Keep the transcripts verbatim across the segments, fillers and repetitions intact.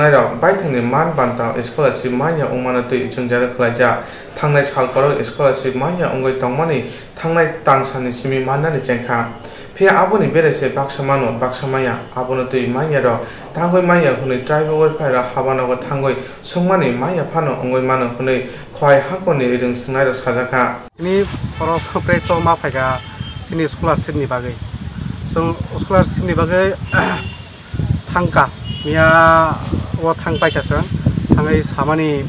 Nairok baithangni man banta scholarship manya wngmano twi chwngjarwi khlaijak. Thangnai sal kwrwi scholarship manya wngwi tongmani thangnai tangsani simi mannani chengkha. Phiya aboni bere se baksa mano, baksa manya. Abono twi manyarok tangwi manya hwnwi tribal welfare o habanogo thangwi swngmani manya phano wngwi mano hwnwi Khowai hakorni ring swngnairok sajakha. Chini borok press o ma phaikha chini scholarship ni bagwi. Chwng scholarship ni bagwi thangkha, miya o thang paikha chwng, thangwi samani,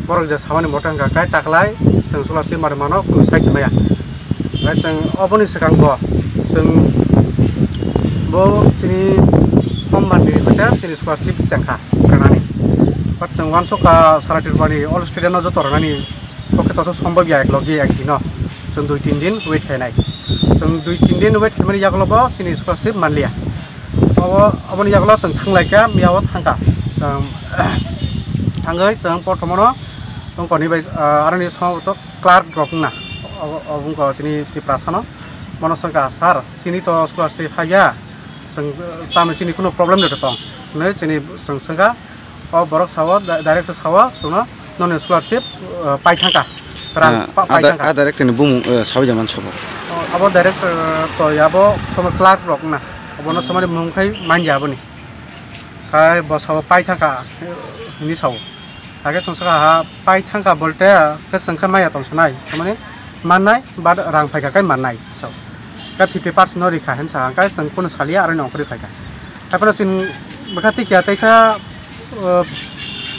borok je samani moto hwnkha khe taklai chwng scholarship mari mano, kunu sai se maya. Omo chwng oboni swkang bo chwng bo chini sombar ni hoite chini scholarship chengkha rwnani. But chwng uansukha sara Tripura ni all student no joto rwnani. Pokhe toso sombobya eklogi ekdino. Chwng dui tin din wait khainai. Chwng dui tin din wait khaimani yagulo bo chini scholarship manliya. Obo, oboni yagulo chwng thanglaikha, miya o thangkha. Chwng thangwi chwng prothomono wngkoni bai, ah, aroni somoto clerk rok wngna. Obo, obo wngkha chini Tiprasano. Bono swngkha, "Sir, chini to scholarship haiya. Chwng, tamo chini kunu problem de tong?" Hinwi chini chwng swngkha. O borok sao, di-, direct sao, chwngno noni scholarship, uh, pai thangkha. Rang Ah, pa-, pai ada, thangkha. Ada direct ni bumung, eh, sawi jaman sabo. O, abo direct, eh, to yabo somo clerk rok na. Abono somani mung khai manja aboni. Khai bo sao pai thangkha, eh, hini sao. Hakhe chwng saka ha pai thangkha bolte, khe chwng khe maya tong sanai. Tamani mannai, but rang phaikha khe mannai. So, khe fifty percent no rikha hinsa, khe chwng kunu salia aro nongkhorwi phaikha. Haphano chwng bwkha tikya teisa, uh,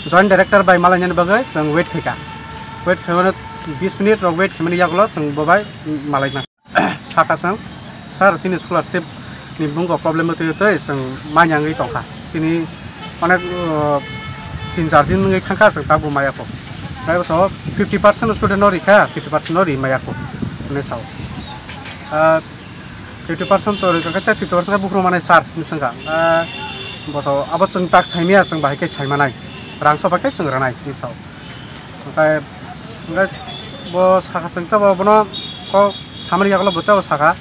joint director bai malainani bagwi chwng wait khaikha. Wait khaimano bis minute rok wait khaimani yagulo chwng bobai malaina. Saka chwng, "Sir, chini scholarship ni bumung problem twi twi chwng manya wngwi tongkha. Chini onek, uh, tin char din wngwi thangkha chwng tabuk maya kho." Tei bo sao fifty percent student no rikha, fifty percent no ri maya kho hinwi sao. Ah, fifty percent to rikha khe fifty percent khe buphuru manai sir hinwi swngkha. Ah, bo sao abo chwng tak saimaya, chwng bahai khe saimanai. Rang soba khe chwng rwnai hinwi sao. Hwnkhe, hwnkhe bo saka chwng tei bo bono kok samani yagulo bo tei bo saka.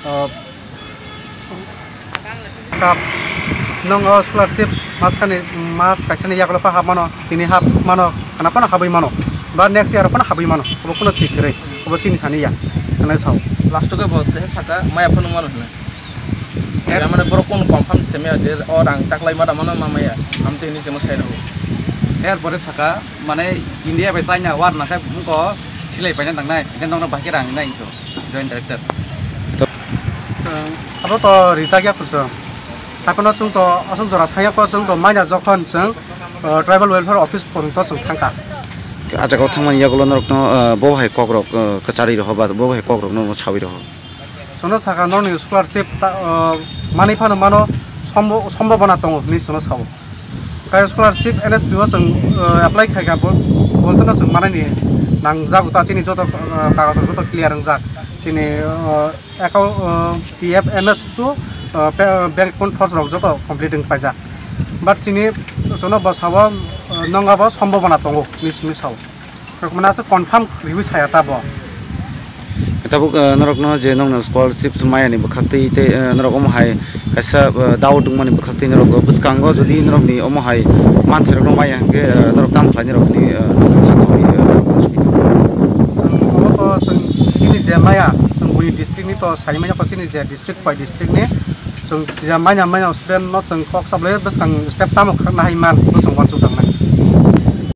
O, kap, nwng o scholarship mas kani, mas kaisani yagulo pha hap mano, tini hap mano, kana phano habwi mano, ba next year phano habwi mano, obo kuno thik kwrwi, obo chini thani ya, hinwi sao. Last o khe bo tei saka maya phano mano hinwi. Er- Mane borok kunu confirm se maya je o rang taklai ma da mano ma maya, amtwi hinwi chemo sai rw. Er pore saka, mane India bai China war na khe bumung ko silai paina tangnai, hingke nokno bahai khe rang nai hinso, joint director. Chwng abo to rijak ya kuchwng. Haphano chwng to aswk jora thangya kho, chwng to manya jokhon chwng, uh, tribal welfare office phurung to chwng thangkha. Ah jaga o thangmani yagulo norokno, uh, bo hai kokrok, uh, kwcharwi rw ba bo hai kokrokno sawi rw. Chwngno sakha norokni scholarship ta, uh, manwi phano mano sombo-, sombobona tongo hinwi chwngno sao. Khe scholarship N S P o chwng, uh, apply khaikha bo, bolte no chwng manani nangjago ta chini joto, uh, kagoj rok joto clear wngjak. Chini, uh, account, uh, P F, M S to, uh, pe-, bank account thos rok joto complete wng paijak. But chini chwngno bwsao, uh, nongabo sombobona tongo hinwi chwngno sao. Rok mane aswk confirm riwi saya ta bo. Tabuk, eh, norokno je nokno scholarship mayani bwkhaktwi tei, eh, norok omo hai kaisa, eh, doubt wngmani bwkhaktwi norok bwskango jodi norokni omo hai manthairokno maya hwnkhe, eh, norok tamo khlainai rokni, eh, kha tongwi, eh, Chwng omo to chwng chini je maya, chwng buini district ni to sai manya kho chini je district pai district ni. Chwng je manya manya student no chwng kok sablai bwskang step tamo khakna hai man, bo chwng uansuk tangnai.